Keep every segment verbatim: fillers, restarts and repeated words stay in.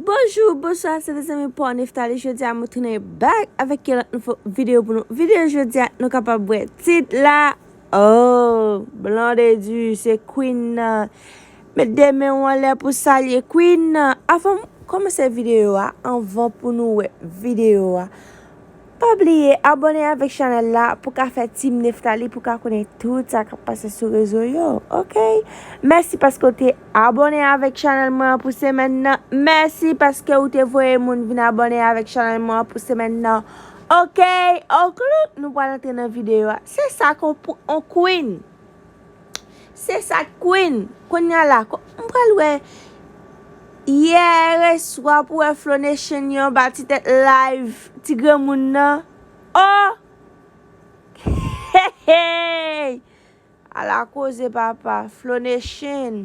Bonjou, bonswa, se de zanmi pa w Neftali. Jodi a, mwen tounen back avèk yon lòt nouvo videyo pou nou. Videyo jodi a, nou kapab wè tit la. Oh, Blondedy, se Queen nan. Met de men w anlè pou salye Queen nan. Avan m kòmanse videyo a, anvan pou nou wè videyo a, pa bliye abòne avèk chanèl la pou ka fè Team Neftali pou ka konnen tout sa k ap pase sou rezo yo, oke? Mèsi paske w te abòne avèk chanèl mwen an pou semèn nan. Mèsi paske w te voye moun vin abòne avèk chanèl mwen an pou semèn nan. Oke, oke, nou pral antre nan videyo a. Se sa k on, on queen. Se sa k queen. Kounye a la, ko-, m pral wè. Yè reswa pou wè Flow Nation yo ba ti tèt live ti granmoun nan. Oh! Hey, hey! Ala koze papa, Flow Nation.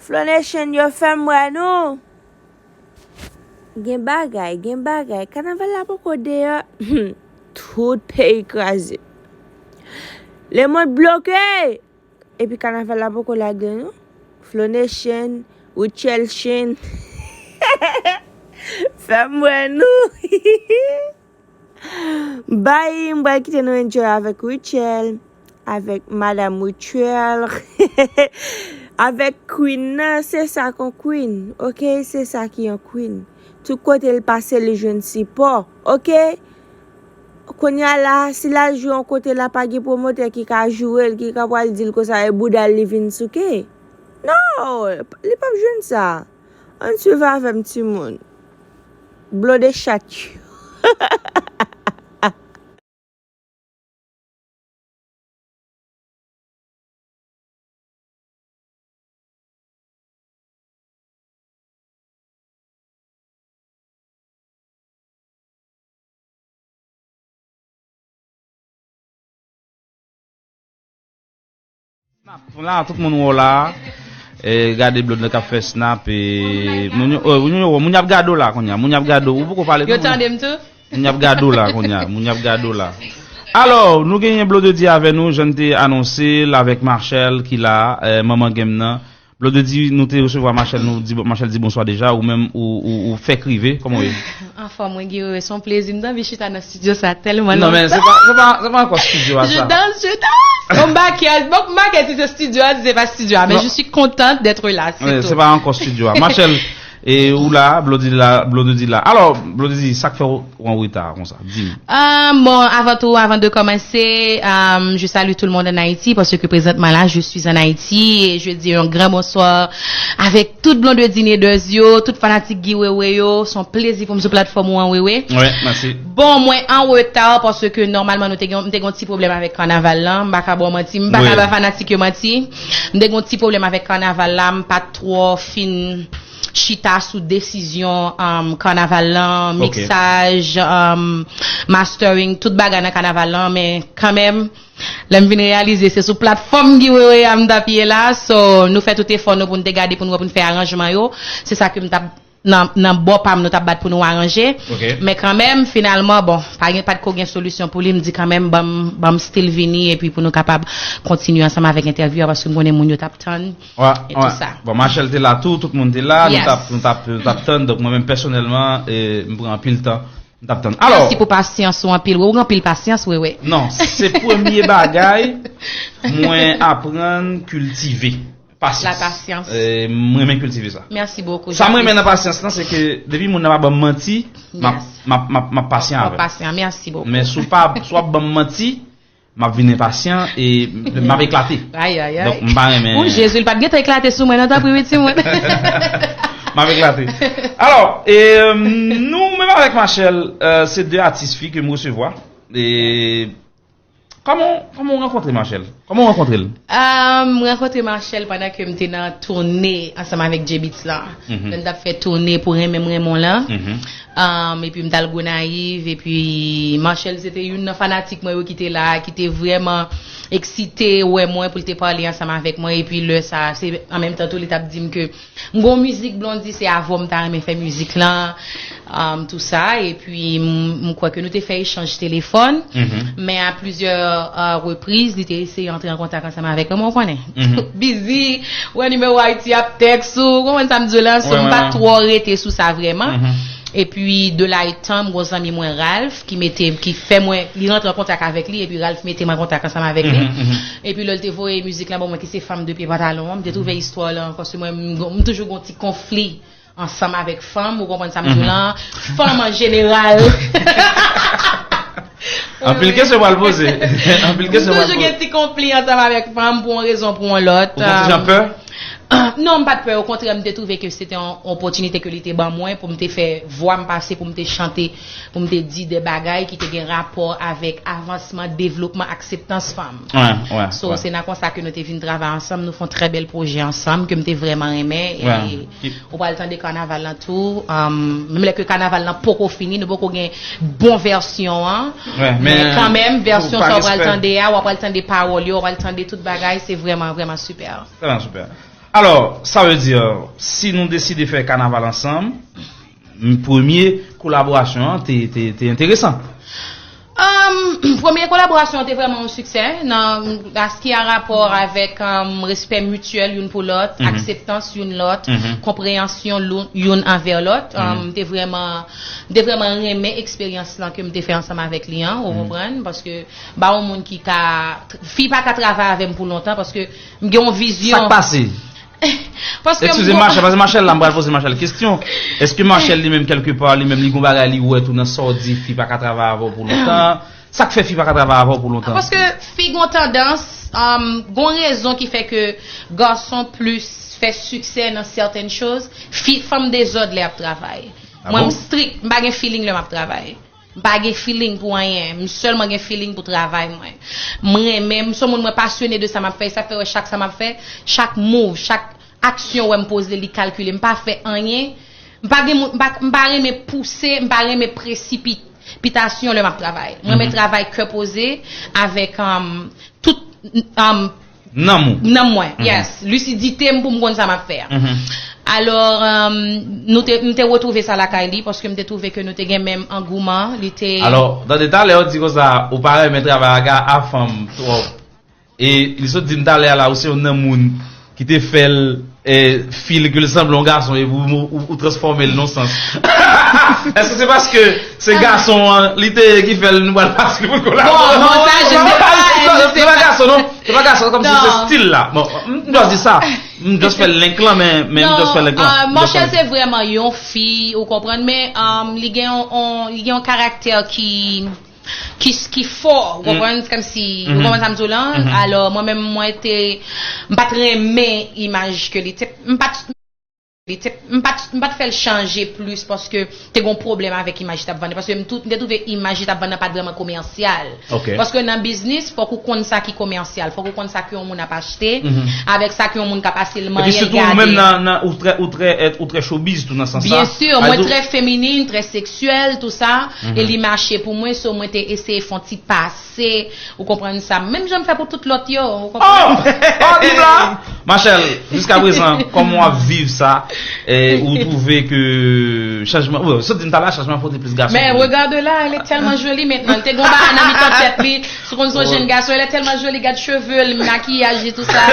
Flow Nation yo fè m wè nou. Gen bagay, gen bagay. Kanaval la poko deyò. Tout peyi kraze. Lemonn bloke. Epi kanaval la poko lage non. Flow Nation, Rutshelle Chen. Fè m wè nou. Bay, m pral kite nou enjoy avèk Rutshelle, avèk Madam Rutshelle, avèk Queen nan, se sa k on Queen, oke? Se sa ki on Queen. Tout kote l pase, li jwenn sipò, oke? Kounye a la, si l al jwe yon kote la, pa gen pwomotè ki ka joure l, ki ka pral di l konsa e bouda l li vin souke. Non, li p ap jwenn sa. Ann swiv avè m, timoun. Blode chat yo. Snap la, tout moun wè w la. E, gade Blonde k ap fè snap. E, moun yo, oh, moun yo, moun y ap gade w la kounye a. Moun y ap gade w. Ou poko pale tou. Yo tande m tou? Moun y ap gade w la kounye a. Moun y ap gade w la. Alò, nou genyen Blondedy avè nou, jan n te anonse l avèk Marshelle ki la, eh, manman game nan. Blondedy, nou te resevwa Marshelle, nou di, Marshelle di bonswa deja, ou menm, ou, ou, ou fèk rive, kòman w ye? Anfòm, mwen, Guy Wewe, se yon plezi, m t anvi chita nan estidyo sa tèlman lontan. Non, men se pa, se pa, se pa ankò estidyo a sa. Je danse, je danse. Bon, m bakè, bon, m bakè si se estidyo a, si se pa estidyo a, men je suis contente d'être là, c'est tout. Se pa ankò estidyo a. Marshelle, e ou la, Blondedy la, Blondedy la. Alò, Blondedy, sa k fè w ou an reta konsa? Di m. Ah, bon, avant tout, avant de commencer, euh, je salue tout le monde en Haïti parce que présentement là, je suis en Haïti et je dis un grand bonsoir avec tout Blondedy Neders yo, tout fanatik Guy Wewe yo. Se yon plezi pou m sou platfòm ou an, Wewe. Wi, mèsi. Bon, mwen an reta paske nòmalman nou te gen, m te gen yon ti pwoblèm avèk kanaval lan. M pa ka ba w manti, m pa ka ba fanatik yo manti. M te gen yon ti pwoblèm avèk kanaval la, m pa t twò fin chita sou desizyon, um, kanaval lan, miksaj, um, mastering, tout bagay nan kanaval lan, men kanmenm, lè m vin reyalize se sou platfòm Guy Wewe a m t ap ye la, so nou fè tout efò nou pou n te gade pou n wè pou n fè aranjman yo, se sa ke m t ap nan, nan bò pa m nou t ap bat pou nou aranje, men kanmenm, finalman, bon, pa gen, pa t ko gen solisyon pou li, m di kanmenm, ban m, ban m still vini, epi pou nou kapab kontinye ansanm avèk entèvyou a, paske m konnen moun yo t ap tann. Wi, wi. Bon, Marshelle te la tou, tout moun te la, nou t ap, nou t ap, nou t ap tann. Donk, mwen menm pèsonèlman, e, m pran anpil tan, m t ap tann. Alò, mèsi pou pasyans ou anpil. Ou gen anpil pasyans, Wewe. Non, se premye bagay mwen aprann kiltive. Pasyans. La patience. E, mwen renmen kiltive sa. Merci beaucoup. Sa mwen renmen nan pasyans lan, se ke depi moun nan pa ban m manti, m ap, m ap, m ap, m ap pasyan avè l. Patient, merci beaucoup. Men si w pa, si w ap ban m manti, m ap vin enpasyan e m ap eklate. Ay, ay, ay. Donk, m pa renmen. Ou, Jezi, l pa t gentan eklate sou mwen, non, tanpri, wi, timoun. M ap eklate. Alò, e, nou, menm avèk Marshelle, e, se de atis fi ke m resevwa. E, kòman, kòman w rankontre Marshelle? Kòman w rankontre l? Ah, m rankontre Marshelle pandan ke m te nan toune ansanm avèk J-Beatz lan. Lè n t ap fè toune pou Renmen M Renmen W lan. Um, epi m t al Gonayiv, epi Marshelle se te youn nan fanatik mwen yo ki te la, ki te vrèman eksite wè mwen pou l te pale ansanm avèk mwen, epi lè sa, se an menm tan tou li t ap di m ke m gon mizik Blondy, se avè w m ta renmen fè mizik lan. um, tou sa, epi m, m kwè ke nou te fè echanj telefòn, men a plizyè, uh, repriz, li te eseye antre an kontak ansanm avèk mwen, men w konnen. Bizi, wè nimewo Ayiti ap tèks ou, w konprann sa m di w la, so m pa twò rete sou sa vrèman. Epi, de la etan, m gon zanmi mwen, Ralph, ki mete, ki fè mwen, li rantre an kontak avèk li, epi Ralph mete mwen an kontak ansanm avèk li. Epi, lè l te voye mizik lan ban mwen, ki se Fanm de Pye Pantalon an, m te twouve istwa lan, paske mwen, m, m toujou gon ti konfli ansanm avèk fanm, ou konprann sa m di w lan, fanm an jeneral. Anpil kesyon pral poze. Anpil kesyon pral poze. M toujou gen ti konfli ansanm avèk fanm pou yon rezon, pou yon lòt. Ou konn ti jan pè? Non, m pa t pè, okontrè, m te twouve ke se te yon opòtinite ke li te ban mwen pou m te fè vwa m pase, pou m te chante, pou m te di de bagay ki te gen rapò avèk avansman, devlopman, akseptans fanm. So, se nan konsa ke nou te vin travay ansanm, nou fè yon trè bèl pwojè ansanm ke m te vrèman renmen. E ou pral tande kanaval lan tou. Menm lè ke kanaval lan poko fini, nou poko gen bon vèsyon an. Men kanmenm, vèsyon sa w pral tande a, w pral tande pawòl yo, w pral tande tout bagay, se vrèman, vrèman sipè. Vrèman sipè. Alò, sa vle di, si nou deside fè kanaval ansanm, premye kolaborasyon an te, te, te enteresan. Premye kolaborasyon an te vrèman yon siksè nan sa ki a rapò avèk respè mityèl youn pou lòt, akseptans youn lòt, konpreyansyon youn anvè lòt. M te vrèman, m te vrèman renmen eksperyans lan ke m te fè ansanm avèk li an, ou konprann, paske m pa yon moun ki ka, fi pa ka travay avè m pou lontan, paske m gen yon vizyon. Sa k pase? Eskize Machèl, paske Machèl la, m pral poze Machèl kesyon. Èske Machèl li menm, kèlkepa, li menm, li gon bagay li wè tou nan sa w di, fi pa ka travay avè w pou lontan? Sa k fè fi pa ka travay avè w pou lontan? Paske fi gon tandans, gon rezon ki fè ke gason plis fè siksè nan sètèn choz, fi, fanm dezòd lè y ap travay. Mwen, m strik, m pa gen feeling lè m ap travay. M pa gen feeling pou anyen. M sèlman gen feeling pou travay mwen. M renmen, m se yon moun mwen pasyone de sa m ap fè. E sa fè wè chak sa m ap fè, chak move, chak aksyon wè m poze, li kalkile. M pa fè anyen. M pa gen moun, m pa, m pa renmen pouse, m pa renmen presipitasyon lè m ap travay. M renmen travay kè poze avèk um, tout um, Nanm ou? Nanm mwen, yes. Lisidite m pou m konn sa m ap fè a. Alò, nou te, m te retwouve sa lakay li, paske m te twouve ke nou te gen menm angouman. Li te. Alò, tande talè ou di konsa, ou pa renmen travay ak a, a fanm twòp. E li sot di m talè a la, ou se youn nan moun ki te fè l e, fil ke l sanble yon gason epi ou, ou, ou transfòme l nan sans. Èske se paske se gason an li te ye ki fè l nou pral pase pou l kolabore? Bon, non, sa, je sais pas, se pa gason non. Se pa gason, kòmsi se stil la. Bon, m just di sa. M just fè link lan, men, men m just fè link lan. Machèl se vrèman yon fi, ou konprann, men um, li gen yon, li gen yon karaktè ki ki, ki fò, ou konprann, kòmsi, ou konprann sa m di w lan? Alò, mwen menm, mwen te, m pa t renmen imaj ke li te, m pa t, li te, m pa t, m pa t fè l chanje plis paske te gon pwoblèm avèk imaj li t ap vann nan, paske m tou, m te twouve imaj li t ap vann nan pa t vrèman komèsyal. Paske nan biznis, fòk ou konn sa ki komèsyal, fòk ou konn sa ke yon moun ap achte, avèk sa ke yon moun ka pase l manyen l gade. Epi sitou ou menm nan, nan, ou trè, ou trè, ou trè showbiz tou nan sans sa. Byen si, mwen trè feminin, trè seksyèl, tou sa, e li mache pou mwen, so mwen te eseye fè yon ti pase, ou konprann sa, menm jan m fè pou tout lòt yo, ou konprann? Oh! Oh, Bib la! Machèl, jiskaprezan, kòman w ap viv sa? E ou twouve ke chanjman, ou sot di m talè, chanjman pote plis gason. Men regardez-la, elle est tellement jolie maintenant. Li te gon bagay nan mitan tèt li, si w konn se yon jèn gason, elle est tellement jolie, gad cheve l, makiyaj li, tou sa.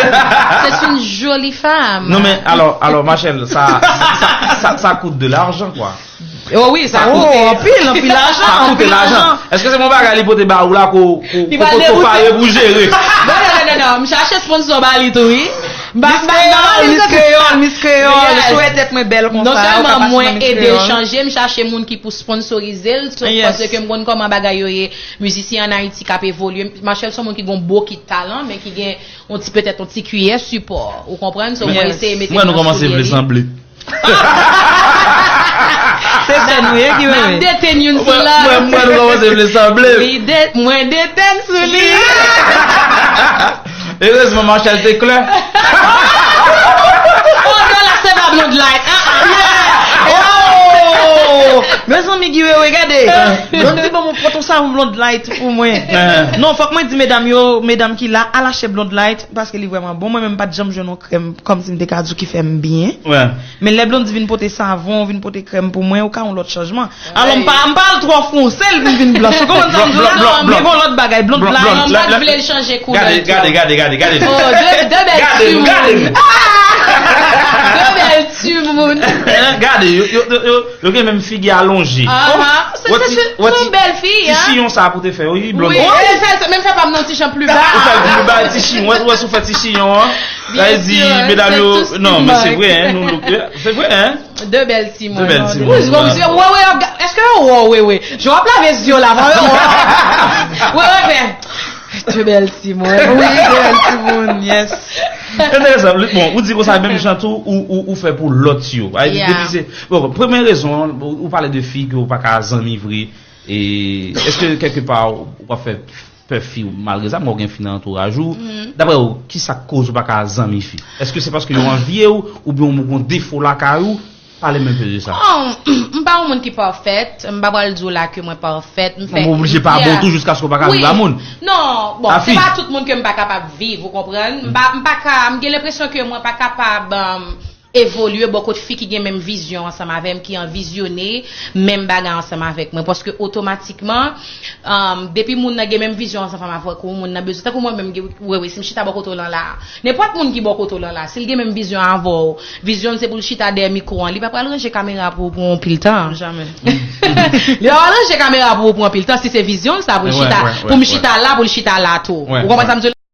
C'est une jolie femme. Non, men alò, alò, Machèl, sa, sa, sa, sa coûte de l'argent, quoi. Oh wi, sa koute. Oh, anpil, anpil lajan. Sa koute lajan. Èske se yon bagay li pote ba ou la ko, ko, ko, ko pare pou jere? Non, non, non, non, non. M chache sponsor ba li tou, wi. Miss Kreyòl, Miss Kreyòl, Miss Kreyòl. Sou tèt mwen bèl konsa. Non sèlman mwen ede l chanje, m chache moun ki pou sponsorize l. Paske m konn kòman bagay yo ye. Mizisyen an Ayiti k ap evolye. Machèl se yon moun ki gen yon bokit talan, men ki gen yon ti, petèt yon ti kiyè sipò. Ou konprann? So, mwen eseye mete mwen sou pye li. Se sè nou ye ki mwen. N ap detenn youn sou lòt. Mwen, mwen, nou kòmanse vle sanble. Li de, mwen detenn sou li. Erezman, Machèl te klè. Oh, non, la, se pa Blonde Light. Ah, ah. Oh! Mezanmi, Figi wewe, gade. Blonde di, "Bon, mwen pot yon savon Blonde Light pou mwen." Non, fòk mwen di medam yo, medam ki la, al achte Blonde Light, paske li vrèman bon. Mwen menm, m pa t janm jwenn yon krèm kòmsi m te ka di w ki fè m byen. Men lè Blonde vin pote savon, vin pote krèm pou mwen, ou ka yon lòt chanjman. Alò, m pa, m pa al twò fonse, l vin, vin blanch. Ou konprann sa m di w la? Men gon lòt bagay, Blonde Light. Non, m pa t vle l chanje koulè. Gade, gade, gade, gade, gade. Oh, de, de bèl timoun. Gade nou, gade nou. De bèl timoun. Gade, yo, yo, yo, yo, yo gen menm figi alonje. Aha. Se, se, se, se yon bèl fi, ti chiyon sa pou te fè, wi, Blonde. Wi, e fè, menm fè pa m nan ti jan pli ba. Ou fè l pli ba, ti chiyon. Wè, wè, si w fè ti chiyon an. Sa vle di, medam yo, non, men se vre, hein, nou, nou, se vre, hein. De bèl timoun. De bèl timoun. Wi, bon, msye, wè, wè, èske yo wè, wè, wè? Jan w ap lave zye w la, wè, wè. Wè, wè, fè. De bèl timoun. Wi, de bèl timoun, yes. Enteresan, bon, ou di konsa, menm jan tou, ou, ou, ou fè pou lòt yo. Ay, depi se, bon, premye rezon, ou, ou pale de fi ke ou pa ka zanmi vre, e èske kèlke pa ou pa fè pè fi ou, malgre sa, men ou gen fi nan antouraj ou. Daprè ou, ki sa k koz ou pa ka zanmi fi? Èske se paske yo anvye ou, oubyen ou gon defo lakay ou? Pale m enpe de sa. Bon, m pa yon moun ki pafèt, m pa pral di w la ke mwen pafèt, m fè. Ou oblije pa bon tou jiskaske ou pa ka viv a moun. Non, bon, se pa tout moun ke m pa kapab viv, ou konprann? M pa, m pa ka, m gen lenpresyon ke mwen pa kapab, um, evolye bò kot fi ki gen menm vizyon ansanm avè m, ki anvizyone menm bagay ansanm avèk mwen. Paske otomatikman, um, depi moun nan gen menm vizyon ansanm avèk ou, moun nan bezwen, tankou mwen menm, gen, wè, wè, si m chita bò kote w lan la, nenpòt moun ki bò kote w lan la, si l gen menm vizyon avè w, vizyon l se pou l chita dèyè mikwo an, li pa pral ranje kamera pou ou pou yon pil tan. Jamè. Li pa pral ranje kamera pou ou pou yon pil tan, si se vizyon l sa, pou l chita, pou m chita la, pou l chita la tou. Ou konprann sa m di w la?